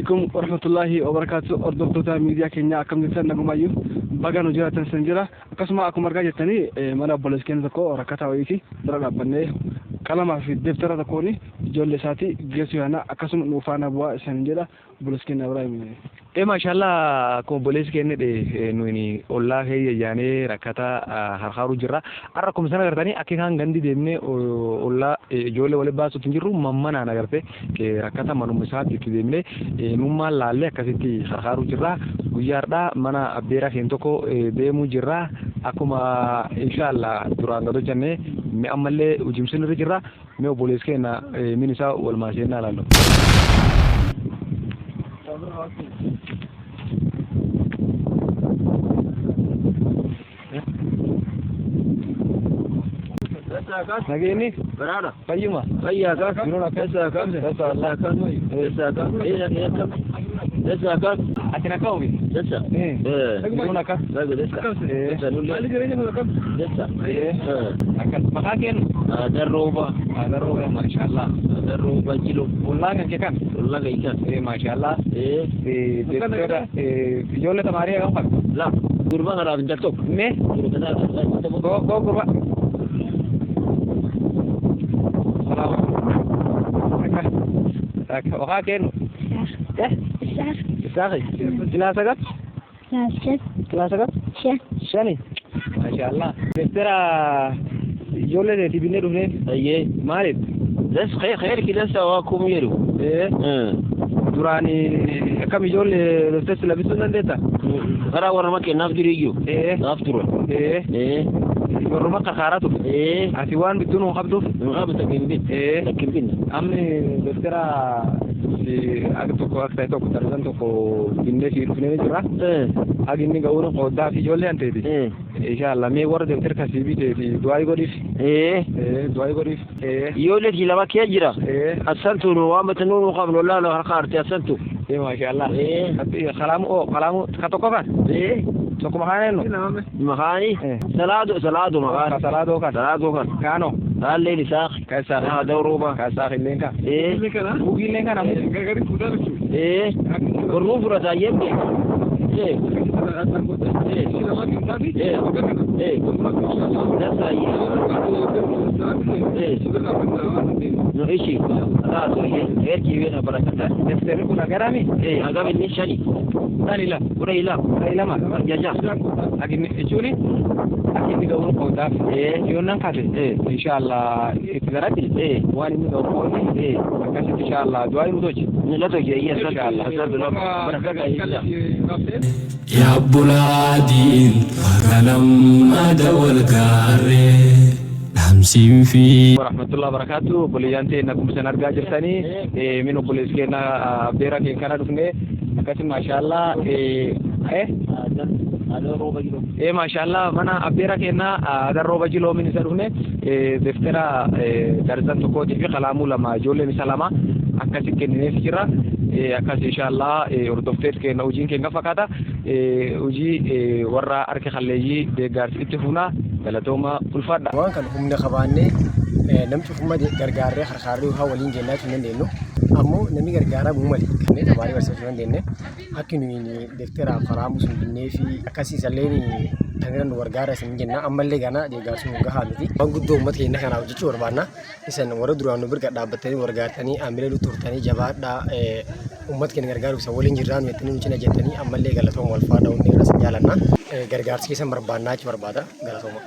Alaikum warahmatullahi wabarakatuh. Hordoftoota miidiyaa keenyaa, akkam jirtan? Nagumaayyuu, baga nu jiraatan san jira. Akkasuma akkuma argaa jirtanii, mana obboleessa keenya tokko rakkataa wayiiti bira dhaabbannee qalamaa fi deebtara tokkoon ijoollee isaati geessuu yaana. Akkasuma nu faana bu'aa isin jedha obboleessi keenya Ibrahim. Maashaallah, akkuma obboleessi keenya jedhe, nuyi ollaa keenya yaanee rakkataa harkaaruu jirra. Har'a akkuma sana agartanii akka isaan gandi deemnee ollaa ijoollee waliin baasuutti hin jirru, mammanaan agarte rakkata manuma isaatti itti deemnee nummaan laallee akkasitti harkaaruu jirra. Guyyaa har'aa mana abbeeraa keenya tokko deemuu jirra. Akkuma inshaallah duraan gad hojjannee mi ammallee hojimsin irra jirra. Mee obboleessi keenya min isaa walumaa seennaa ilaallu. Nageenyi? Baraadha. Fayyuma? Fayyaa kaa. Jiruun akkam? Eessaa kam? Eessaa Allah. Eessaa kam? Eessaa kam? Eessaa kam? Ati na ka'uumi? Eessa? Jiruun akkam? Baga dessa. Dessa nullee. Dessa. Akkas maqaa kennu? Adarrooba. Adarrooba, maashaallah. Adarrooba jilo. Ollaa kan kee kan? Ollaa kan kan. Maashaallah. Deettera ijoollee tamaarii akkam qabdi? La. Gurba kanaaf intal tokko. Mee? Gurba kanaaf intal tokko. Go go gurba. Salaam. Akka. Akka maqaa kennu? Eh? Isaaqi. Kilaasa gat? Kilaasa gat? Shani. Maashaallah. Deettera ijoollee teetii binnee dhufnee. Ayyee. Maaliif? Des khair khair kilasa waa kum jedhu. Duraan akkam, ijoollee deftera labbisuu hin dandeetta? Karaa warra makkee naaf jiru iyyuu. Naaf tura. Warruma kakaaraa ture. Ati waan bittuun hin qabduuf. Hin qabu, takka hin bin. Takka hin binne. Amni deftera akka tokko akka ta'e tokko tarzan tokko binnee si dhufnee jira. Hagi inni ga'uun qooddaa fi ijoollee anteeti. Inshallah, mee warra deftera kasii biteeti du'aa godhiif. Du'aa godhiif. Ijoollee fi lama kee jira. Assantu nu waan batanuu nu qabnu ollaa harka arte assantu. Maashaallah. Kalaamu oo kalaamu ka tokko kan? Tokko maqaan eenyu? Maqaani? Salaado, Salaado maqaan. Salaadoo kan? Salaadoo kan. Kaano? Kaalleen Isaaq. Ka Isaaq. Adawrooba. Ka Isaaq illeen kan? Bugiilleen kan ammoo? Warruu fudhataa jette. No ishi. Salaado erki wena barakata. Defterri kun agarami? Agam inni shani. Shani la. Kudha ila. Kudha lama. Jaja. Aginni jechuun akka inni ga'uun qoodaaf. Yoon nan kaase. Inshallah itti daratti. Waan inni ga'u qoodni. Akkasitti inshallah du'aa himu tolchi. Ni la tolchi ayya assantu. Assantu la barakata isa. Yaabbulaadiin ganamada wal gaarree dhaamsiin fi. Warahmatullahi wabarakatuh. Obboleeyyan ta'e, akkuma isin argaa jirtanii, min obboleessi keenya beera keenya kana dhufne. Akkasi, maashaallah. Maashaallah, mana abbeera keenya Adarrooba Jiloo min isa dhufne, deftera darzan tokkootii fi kalaamuu lama ijoolleen isa lama akkasi kennineef jira. Akkas inshaallah, hordofteet keenya, hojiin keenya fakkaata. Hojii warra harka qalleeyyii deeggarsi itti fufna. Galatooma, ulfaadha. Waan kana humna qabaannee namni cufummaa gargaarree harkaarree haa waliin jennaa hin dandeenyu. Ammoo namni gargaaraa muu malee kanneen tamaarii barsiisuu hin dandeenye akka nuyi defteraaf karaa sun binnee fi akkasiisallee kan nu gargaara isin jenna. Ammallee gana deeggarsi nu gahaa miti. Waan guddoo uummata keenya kanaaf hojjechuu barbaanna. Isin warra duraan nu bira dhaabbattanii gargaartanii amilee nu turtanii, jabaadhaa, uummata keenya gargaaruuf isa waliin jirraa nu jettanii nu cina jettanii, ammallee galatooma, walfaadha, hundi irra isin jaalanna. Gargaarsi keessan barbaannaa jechuun barbaada, galatooma.